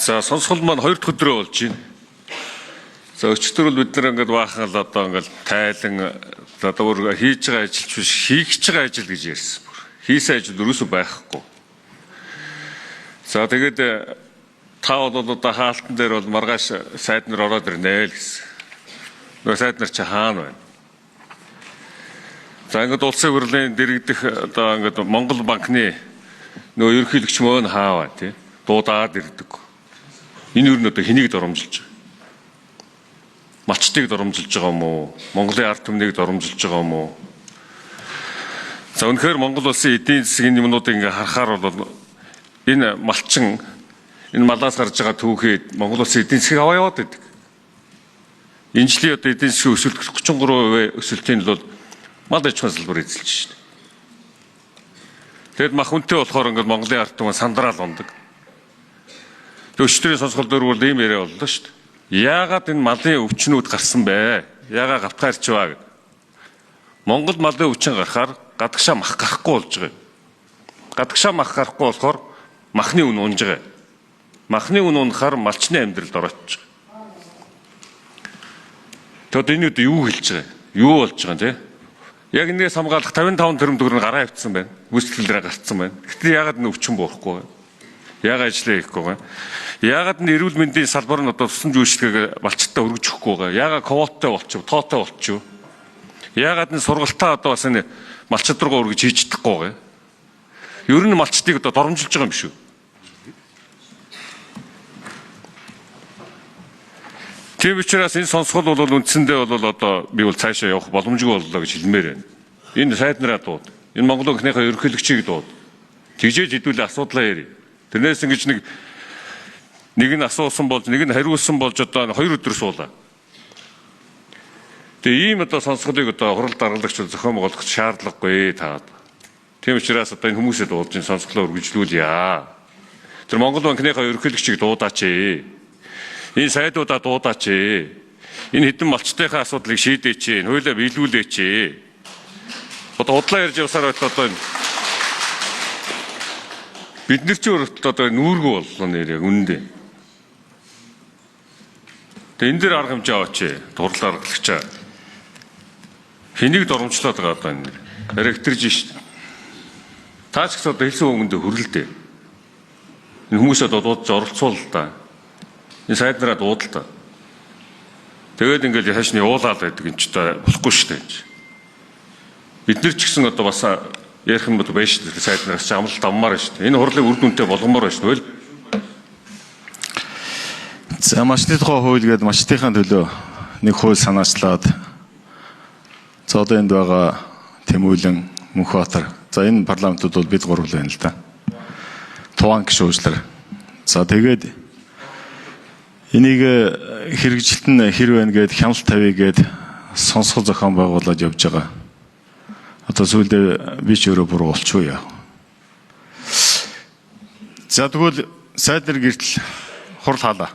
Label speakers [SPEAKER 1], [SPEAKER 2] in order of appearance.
[SPEAKER 1] За сонсгол маань хоёр дахь өдрөө болж байна. За өчтөр бол бид нар ингээд баахан л одоо ингээд тайлан одоо бүр хийж байгаа ажил ч биш хийх гэж байгаа ажил гэж ярьсан. Хийсэн ажил ерөөсөө байхгүй. За тэгээд та бол одоо хаалтан дээр бол маргааш сайд нар ороод ирнэ л гэсэн. Нөгөө сайд нар чи хаана байна? За ингээд улсын хурлын дэрэгдэх одоо ингээд Монгол банкны нөгөө ерөнхийлөгч мөн хааваа тий дуудаад ирдэг. Энэ юу н одоо хэнийг доромжилж байгаа? Малчдыг доромжилж байгаа юм уу? Монголын ард түмнийг доромжилж байгаа юм уу? За үнэхээр Монгол улсын эдийн засгийн юмнуудыг ингээ харахаар бол энэ малчин энэ малаас гарч байгаа түүхий Монгол улсын эдийн засгийг аваа яваад байдаг. Энэ жилийн одоо эдийн засгийн өсөлт 33% өсөлтийн бол мал аж ахуйн салбар эзэлж шин. Тэгэд мах үнэтэй болохоор ингээд Монголын ард түмэн сандраал ундаг. Өчтөрийн сонсгол дээр бол ийм яриа боллоо шүү дээ. Яагаад энэ малын өвчнүүд гарсан бэ? Яагаад гавтгай ирчваа гэд. Монгол малын өвчин гарахаар гадагшаа мах гарахгүй болж байгаа юм. Гадагшаа мах гарахгүй болохоор махны үн унж байгаа. Махны үн унахаар малчны амьдралд ороочж байгаа. Тэгэд энэ үед юу хэлж байгаа юм? Юу болж байгаа юм те? Яг энээс хамгаалах 55 тэрбум төгрөг гараа авчихсан байна. Гүйцэтгэлээр гарцсан байна. Гэтэл яагаад энэ өвчин буурахгүй вэ? Яагаад ажиллаа хийхгүй байгаа? Яагаад энэ эрүүл мэндийн салбар нь одоо тусламж үйлчилгээг малчтай өргөж өгөхгүй байгаа? Яагаад квоттой болчих, тоотой болчих? Яагаад энэ сургалтаа одоо бас энэ малчид руугаа өргөж хийж чадахгүй байгаа? Ер нь малчдыг одоо доромжилж байгаа юм биш үү? Тийм учраас энэ сонсгол бол үндсэндээ бол одоо би бол цаашаа явах боломжгүй боллоо гэж хэлмээр байна. Энэ сайд нараа дууд. Энэ Монгол банкныхаа ерөнхийлөгчийг дууд. Тэгжээж хэдүүлээ асуудлаа ярив. Тэрнээс ингэж нэг нь асуусан болж нэг нь хариулсан болж одоо хоёр өдөр суулаа. Тэгээ ийм одоо сонсголыг одоо хурал даргалагч зохион байгуулах шаардлагагүй таад. Тийм учраас одоо энэ хүмүүсээ дуудаж энэ сонсголоо үргэлжлүүлье. Тэр Монгол банкныхаа ерөнхийлөгчийг дуудаач. Энэ сайдуудаа дуудаач. Энэ хэдэн малчтынхаа асуудлыг шийдээч. Хуулиа биелүүлээч. Одоо худлаа ярьж явсаар байтал одоо энэ бид нар ч өөртөө одоо нүүргүү боллоо нэр яг үнэндээ. Тэгээ энэ дээр арга хэмжээ аваач. Дурлал аргалагчаа. Хэнийг доромжлоод байгаа одоо энэ нэр. Ректорж шít. Та ч гэсэн одоо хэлсэн үгэндээ хөрөлдөө. Энэ хүмүүсээ дуудаж оролцуул л да. Энэ сайд нараа дуудал та. Тэгээд ингээл хашны уулаад байдаг юм чи та болохгүй шүү дээ. Бид нар ч гэсэн одоо бас ярих юм бол байна шүү дээ. Сайд нараас ч амлалт авмаар байна шүү дээ. Энэ хурлыг үр дүнтэй болгомоор байна шүү дээ.
[SPEAKER 2] За малчны тухай хууль гээд малчдынхаа төлөө нэг хууль санаачлаад за одоо энд байгаа Тэмүүлэн, Мөнхбаатар. За энэ парламентууд бол бид гурав л байна л да. Туваан гишүүнчлэр. За тэгээд энийг хэрэгжилт нь хэр байна гээд хяналт тавья гээд сонсгол зохион байгуулад явж байгаа. Одоо сүүлдээ би ч өөрөө буруу болчихоо яа. За тэгвэл сайд нар гэртэл хурал хаалаа.